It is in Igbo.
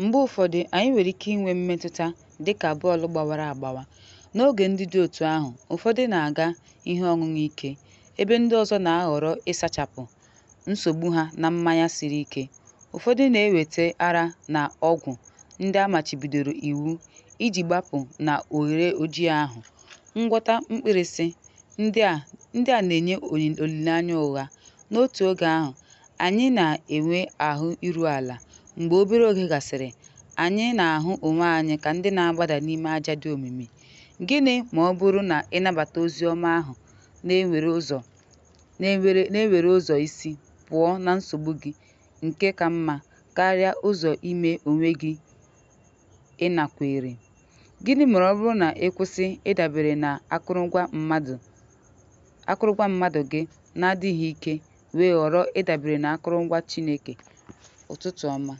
Mgbe ụfọdụ anyị nwere ike inwe mmetụta dị ka bọọlụ gbawara agbawa. N'oge ndị dị otu ahụ, ụfọdụ na-aga ihe ọṅụṅụ ike, ebe ndị ọzọ na-ahọrọ ịsachapụ nsogbu ha na mmanya siri ike, ụfọdụ na-enweta ara na ọgwụ ndị amachibidoro iwu iji gbapụ na oghere ojii ahụ. Ngwọta mkpirisi ndị a na-enye olile anya ụgha; n'otu oge ahụ, anyị na-enwe ahụ iru ala, mgbe obere oge gasịrị, anyị na-ahụ onwe anyị ka ndị na-agbada n'ime aja dị omimi. Gịnị ma ọ bụrụ na ịnabata Oziọma ahụ na-ewere ụzọ isi pụọ na nsogbu gị nke ka mma karịa ụzọ ime onwe gị ịnakwere? Gịnị ma ọ bụrụ na ị kwụsị ịdabere na akụrụngwa mmadụ gị na adịghị ike wee họrọ ịdabere na akụrụngwa Chineke? Ụtụtụ ọma.